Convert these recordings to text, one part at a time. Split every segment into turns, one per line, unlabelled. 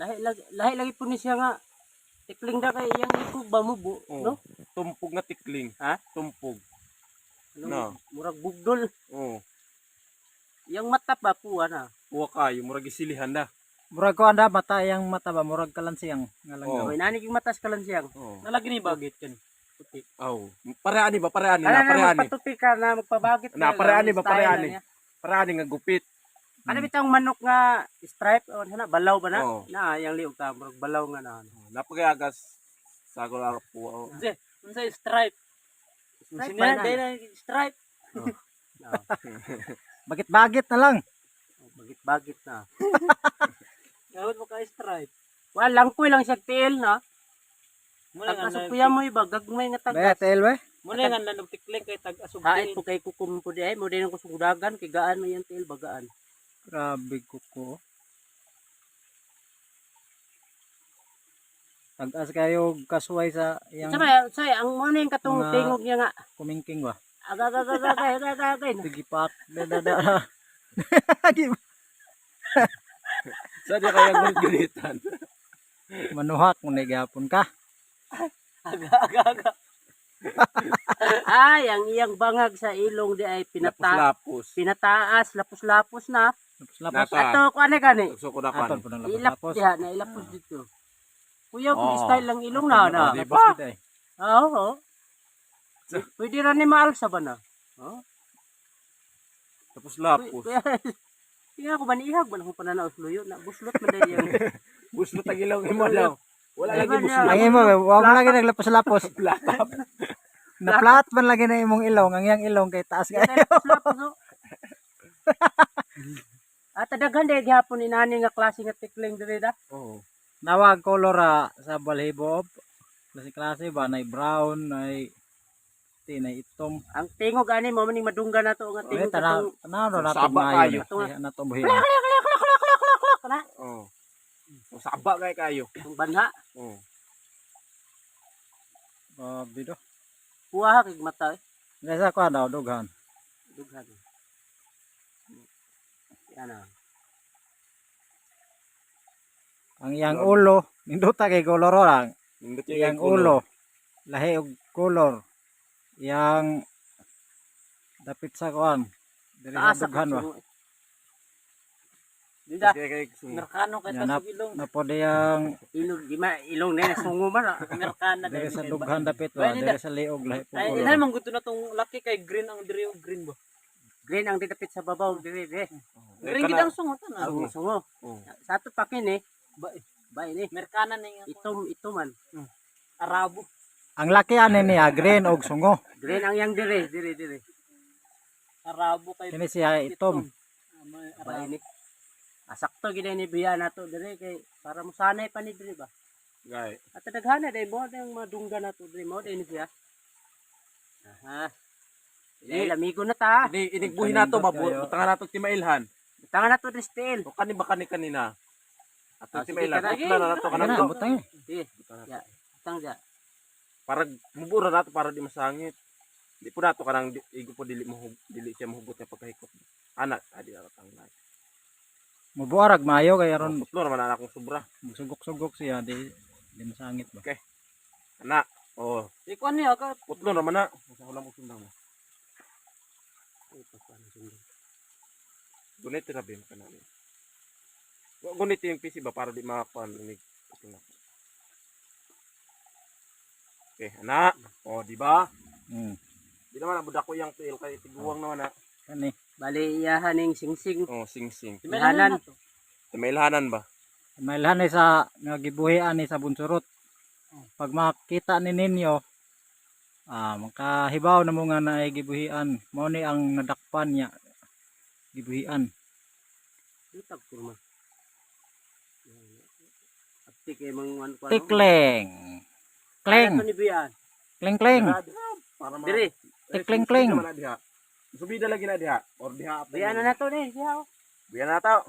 Lahi lagi lahi lagi po ni siya nga tikling da kay iyang ikog ba mo bu,
Oh.
no?
Tumpog nga tikling.
Ha?
Tumpog.
Ano,
No.
murag bugdol.
Oh.
Iyang mata ba puwa na.
Uwa kayo murag gisilihan da.
Murag ko anda mata yang mata ba murag kalansiyang nga lang.
Oh.
Oh. Inani yung mata sa kalansiyang.
Oh.
Nalagi ni bagit kan. Puti.
Aw. Pareani ba pareani
Ano
na
na
pareani.
magpatupi ka na magpabagit
Na, pareani ba,
style
pareani?
na niya.
Pareani nga gupit.
Ano bitang manok nga stripe o ano na balaw ba na?
Oo.
Na yang liog ta murag balaw nga na. Ano.
Napagayagas sa ko lang po. Oh.
Unsa unsa stripe?
Stripe
Sino
ba na?
na na stripe?
Oo.
Bagit-bagit na lang.
Bagit-bagit na.
Gawin mo ka stripe.
Wala langkoy lang siya tiil na.
Muna nga
Tagas
na.
kuya mo iba gagmay nga
Ba
tagas.
TL we?
Muna nga na nagtikling kay tag asog.
Hait po kay kukum po di ay mo din ko sugudagan kay gaan man yang tiil bagaan.
Grabe kuko. Tag-as kayo kasuway sa iyang
Sa sa ang mo na yung katong
Mga-
tingog niya nga
kumingking ba?
agagagagagay agagagay na.
Sige pak da da da. Di ba?
Sa di kaya gunit-gunitan.
Manuhak mo na gihapon ka.
Aga aga aga.
Ay, ang iyang bangag sa ilong di ay pinata
Lapos-lapos.
pinataas lapos-lapos na.
Lapos-lapos.
Nata.
Ato ko ano gani?
Gusto ko na
Atol
kan.
po ng
Ilap
lapos-lapos.
diha na ilapos dito. Kuya kung
Oh.
style lang ilong na na.
Oh, di ba?
Lapos kita eh.
Oo. Oo. Pwede ra ni maalsa ba na? Oh.
Tapos-lapos.
Kuya, Kaya ako ba niihag ba na akong pananaw sa luyo na buslot man dahil yung
Buslot ang ilong imo daw. Wala
Di
lagi
ba niya?
buslot.
Ang imo, wa mo lagi naglapos-lapos.
Platap.
Na flat man lagi na imong ilong, ang iyang ilong kay taas kay.
lapos-lapos oh. At daghan dahil gihapon inani nga klase nga tikling diri da.
Oh.
Nawag color sa balhibo. Klase-klase ba nay brown, nay ti nay itom.
Ang tingog ani mo maning madungga na to nga
Oy,
tingog
tanaw
katong
tanaw na nato
Saba
maayo.
kayo.
na. Ay, nato buhi.
klak na
Oh. Oh, saba kay kayo.
ang banha.
Oh.
Grabe do.
Kuha kay mata eh.
Nasa ko daw dughan.
Dughan. Yan ah.
Ang iyang ulo, nindota kay color lang.
Nindot yung
Iyang ulo, lahi og color. Iyang dapit sa kuan. Diri sa
Taas sa
dughan ba.
sungo. Di da.
Kay kay sungo.
Amerikano kay
Yan,
tasog ilong.
Na po diyang
Ilong di ma ilong na sungo man ah.
Amerikana
diri sa dughan dapit ba,
Pwede
diri sa liog lahi po
Ay,
color.
ilhan man gusto na tong laki kay green ang diri og green ba.
Green ang didapit sa babaw diri diri.
Green gid ang sungot na.
Ang sungo.
Oh.
Sa ato pa kini,
Ba,
ba ini
Amerikana na nga.
itom ito man.
Arabo.
Ang laki ani niya green og sungo.
Green ang yang diri diri diri.
Arabo kay
Kini siya itom.
Ah, may
Ba
Arabo.
ini. Asakto gid ni biya nato diri kay para mosanay pa ni diri ba.
Gay.
At daghana dai mo ang madungga nato diri mo dai ni siya. Aha. Dahil amigo na ta.
Ini inigbuhin nato ba
Kayo.
butangan nato timailhan.
Tanga nato diri sa tiil.
O kani ba kani kanina? Ato
Ah, sige,
timailhan.
kana.
Putla na nato
Ayan
kanang
na,
to.
butang eh.
Sige. Ya, tang ja.
Para mubura nato para di masangit. Di po nato kanang igo po dili mo dili siya mohugot nga pagkahikot. Ana, adi na tang na.
Mubuarag maayo kay aron
Putlo naman na akong sobra.
sugok-sugok siya di di masangit ba.
Ana. Oh,
Ikuan niya ka
putlo naman na. Sa ulam ko sundang mo. Gunit ra ba yung kanani? Wa gunit yung PC ba para di makakuan inig. Putlo na. Okay, ana. Oh, di ba? Di naman abud ako yang tuil kay tiguang naman na.
Kani
Bali iyahan ning singsing.
Oh, sing-sing.
Ilhanan.
Mailhanan ba?
mailhan ni sa nga gibuhian ni sa bunsurot. Pag makita ni ninyo makahibaw na mo nga naay gibuhian. Mao ni ang nadakpan niya gibuhian.
Lutag kurma. Apti kay mang wan ko.
Tikling. Kling,
Ano ni biyan?
kling kling.
Para ma.
Diri.
Tikling, kling.
Subida man na diha. Subida lagi na diha or diha.
Biyan na nato ni, diha. Oh.
Biya na to.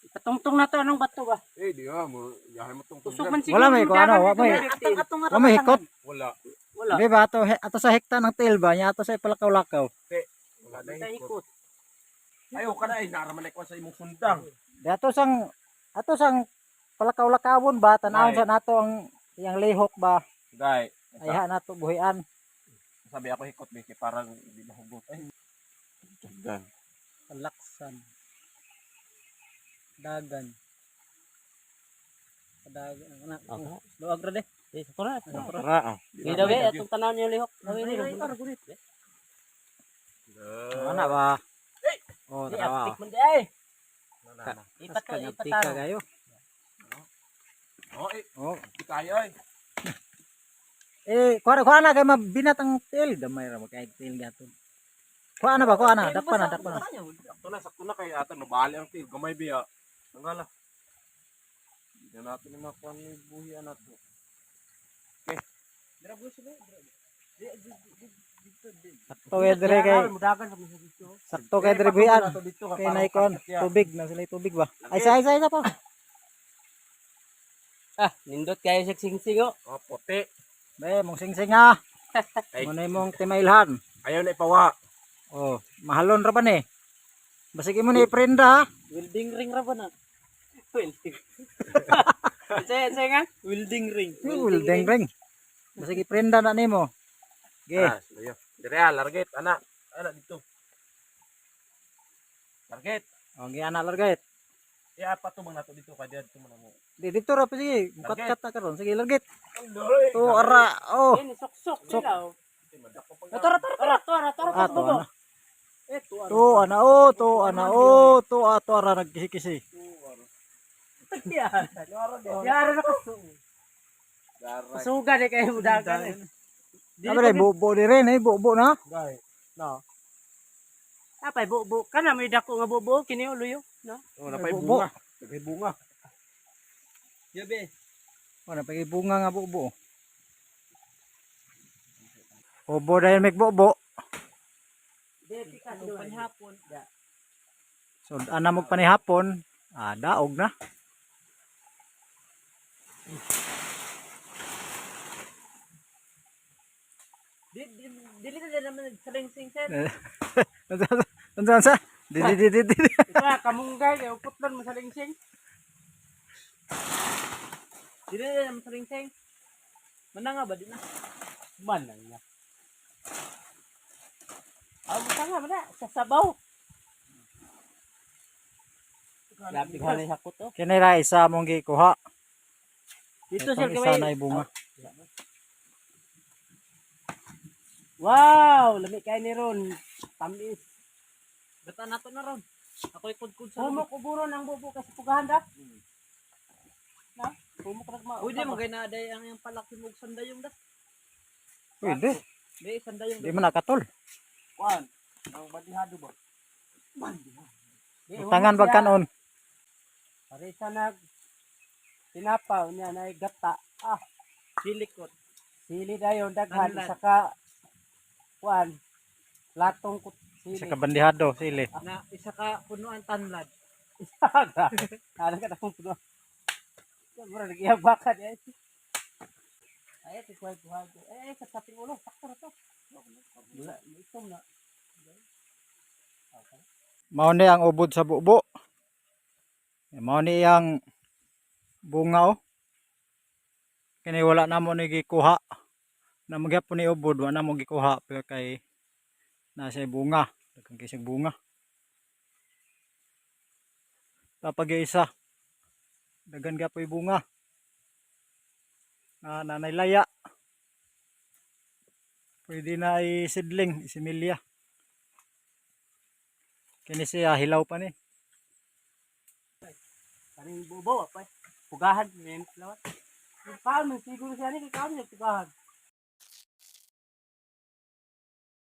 Ipatungtong na to anong bato ba?
Eh, diha mo yahay mo tong
Usok man siguro.
Wala may kuano,
dagan
wa
dito,
may.
may
Atong
Wa may hikot.
Wala.
Wala.
Di ba ato ato sa hekta ng tail ba niya ato sa ipalakaw-lakaw.
Wala na
Tay
hikot.
ikot.
Ayo kana ay naraman na sa imong sundang.
Di ato sang Palakaw-lakawon ba tan-awon
Ay.
sa nato ang iyang lihok ba.
Gay.
Ayha nato buhian.
Sabi ako hikot ba kay parang di mahugot. Ay. Dagan.
Palaksan. Dagan. Dagan. Ano?
Okay.
Luag ra de.
Eh, sakto na.
Tara oh.
Di daw eh, atong tanan yung lihok. Daw ini.
Ana ba? Oh,
Di
tanawa.
aptik man di ay.
Ipat
Ipat
ka
ipat
kayo.
Oh, eh,
Oh.
di kayo ay.
Eh, kuha kuha na kay mabinat ang tail gamay ra ba kay tail gato. Kuha na ba kuha na, dakpa na, dakpa na.
Sakto na kay ato nabali ang til gamay biya. Tangala. Di na natin na makuha ni buhian nato.
Sakto kay dire kay
Mudagan sa mga dito.
sakto kay dire buhian. Kay na ikon, tubig na sila tubig ba. Ay sa isa isa pa.
Ah, nindot kayo sa singsing oh.
Oh, puti.
Be, mong singsing ha.
Ay.
Mo na imong timailhan.
Ayaw na ipawa.
Oh, mahalon ra ba ni? Basig imo ni iprenda ha.
Welding ring ra ba na?
Welding. Say, say nga.
Welding ring.
Welding ring. Basig iprenda na nimo. Ge.
Ah, sayo. Dire ah, larget ana. Ana dito. Larget.
Oh, gi ana largayt.
Ya patubang nato dito kay dito man mo.
Di dito ra pa sige, mukat-kat na karon. Sige, largit.
Ay,
To ara. Oh.
Eh, suksok sila oh.
Tara tara
Tara, tara, tara,
Ah, to ana.
Eh, to
To ana oh, to ana oh, to ato ara nagkisi-kisi.
Yara na kaso. Kasuga di kayo mudagan eh.
Abre bubo di rin eh, bubo na.
Gay.
No. Apay bubo kana may dako nga bubo kini ulo no.
Oh, napay
Bubo.
bunga. Napay bunga.
Yabe.
Wala pag bunga nga bubo. Obo dahil may bubo.
Panihapon.
So ana mo panihapon, ah, daog na.
Di di dili na naman salingsing sir.
Unsa unsa unsa? Di di di di di.
Ito na kamunggay kay uputlan mo sa lingsing.
Dili na naman salingsing. Mananga ba di na?
Manang na. Ah, buta nga mana sa sabaw. Grabe ka na hakot oh.
Kini ra isa mong gikuha.
Dito
Itong
sir
isa
kay
na bunga.
Wow, lami kay ni ron. Tamis.
Bata nato na ron. Ako'y kudkud sa
Humok uburon ang bubo kasi pugahan da. Na? Humok nagma.
Uy, di mo kay na day ang iyang palaki mo og sandayong das.
Pwede.
Di sandayong.
Di man nakatol.
Kuan. Ang bandihado ba?
Di, humok
Tangan
siya.
pag kanon.
Parisa nag tinapaw niya na gata. Ah,
Silikot.
sili dayon daghan
Tanlan.
isa ka kuan latong kut sili.
Isa ka bandihado sili.
Na isa ka punuan tanlad.
Isa ka. Ano ka na puno. Mura nagyabakan eh. Ay, kuhay kuhay. Eh, sa saping ulo, sakto na to. Wala, itom na.
Mao ni ang ubod sa bubo. Mao ni ang bunga oh. Kini wala na mo ni gikuha. Na magyapon ni ubod wa na mo gikuha pero kay nasa bunga, daghan kay siyang bunga. Tapag yung isa. Daghan gapoy bunga. Na nanay laya. Pwede na isidling, isimilya. Kini siya hilaw pa ni.
Kaning bubo apa? Pugahan men lawat. Kaon man siguro siya ni kay kaon siya pugahan.